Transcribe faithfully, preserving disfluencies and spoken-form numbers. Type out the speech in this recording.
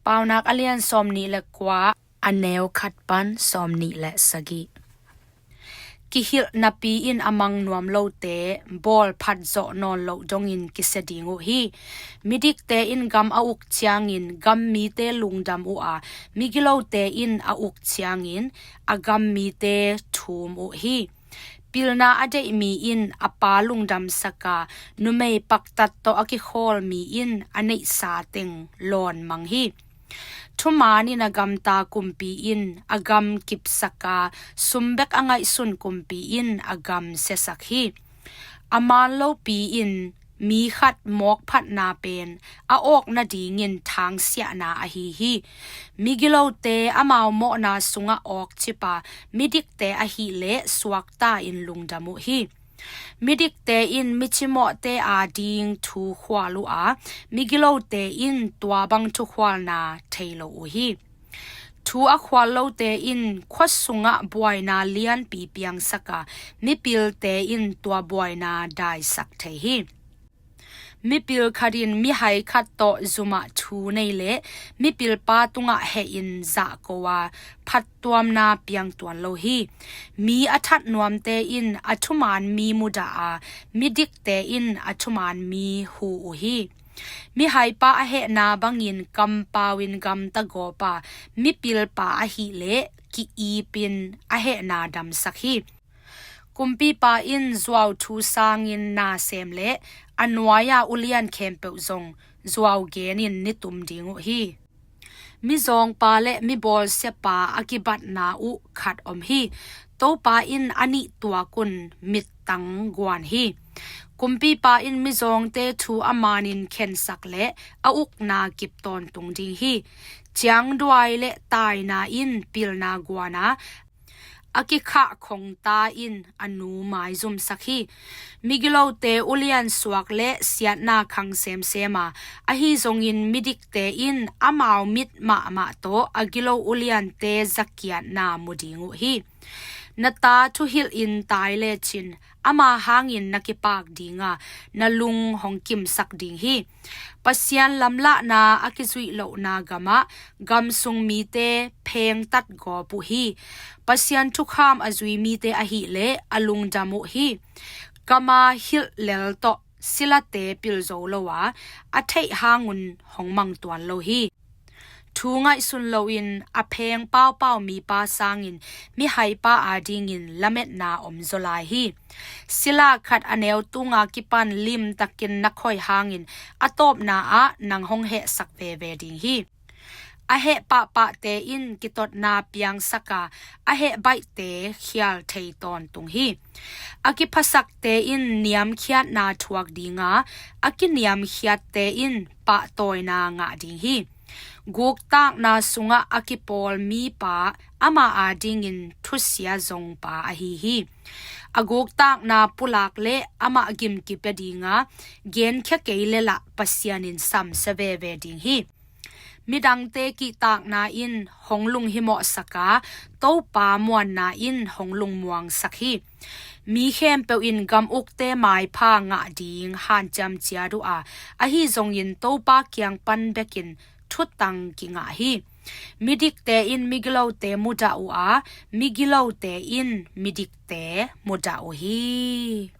Paunak a lian sawm nih le kua, a neu khat pan sawm nih le sagih. Kihilh napi-in a mang nuam lote, bawl phatzawh nawn loh dongin kisia ding uh hi. Midikte in gam a uk ciangin gam mite lungdam uh a, migilote in a uk ciangin a gam mite thum uh hi. Pilna a deih mi in a pa lungdamsak a, numei paktat tawh a kikhawl mi in a neihsa teng lawnmang hi. Thuman in a gamta kumpi in a gam kipsak a, sum bek a ngaihsun kumpi in a gam siasak hi. A man lopi in mi khat mawkphatna pen a awk nadingin thangsiahna ahi hi. Migilote amau mawhna sungah awkcip a, midikte ahileh suakta in lungdam uh hi. Midikte in micimawhte ading thu khual uh a, migilote in tua bang thukhualna thei lo uh hi. Thu a khual lote in khua sungah buaina lianpi piangsak a, mipilte in tua buaina daisak thei hi. Mipil khat in mihai khat tawh zumah thu nei leh mipilpa tungah heh in zahko a, phattuamna piang tuan lo hi. Mi a that nuamte in a thuman mi mudah a, midikte in a thuman mi hu uh hi. Mihaipa a hehna bangin kampau in gamta gawp a, mipilpa ahileh ki-ipin a hehna damsak hi. Kumpipa in zuau thu sangin na sem leh a nuai-a ulian khempeuh zong zuau genin nitum ding uh hi. Mizawngpa le mibawlsiapa a kibatna uh khat om hi. Topa in a nih tuakun mittang guan hi. Kumpipa in mizawngte thu a manin khensak leh a ukna kip tawntung ding hi. Ciangduai le taina in pilna guan a, a kikhah khongta in a nu maizumsak hi. Migilote ulian suak le siatna khang semsem a, ahi zongin midikte in amau mit mahmah tawh a gilo uliante zakiatna mu ding uh hi. Na ta thuhilh in tai lecin ama hangin na kipak ding a, na lung hong kimsak ding hi. Pasian lamlahna a kizuih lohna gamah gam sung mite phengtat gawp uh hi. Pasian thukham a zui mite ahileh a lungdam uh hi. Gama hilh lel tawh silate pil zo lo a, a theih hangun hong mang tuan lo hi. Thu ngaihsun loin a pheng paupau mipa sangin mihaipa adingin lametna om zaw lai hi. Sila khat a neu tunga kipan limtakin na khoi hangin a tawpna ah nang hong hehsak veve ding hi. A heh pahpahte in kitotna piangsak a, a heh baihte khial thei tawntung hi. A kiphasakte in niamkhiatna thuak ding a, a kiniamkhiatte in pahtawina ngah ding hi. Guktakna sungah a kipawl mipa ama adingin thusia zongpa ahi hi. A guktakna pulak le amah gim kipia ding a, genkhia kei le lah Pasian in samsia veve ding hi. Midangte kihtakna in hong lunghimawhsak a, Topa muanna in hong lungmuangsak hi. Mi khempeuh in gam ukte maipha ngah ding hanciam ciat uh a, ahi zongin Topa kiang pan bekin thutang kingah hi. Midikte in migilote mudah uh a, migilote in midikte mudah uh hi.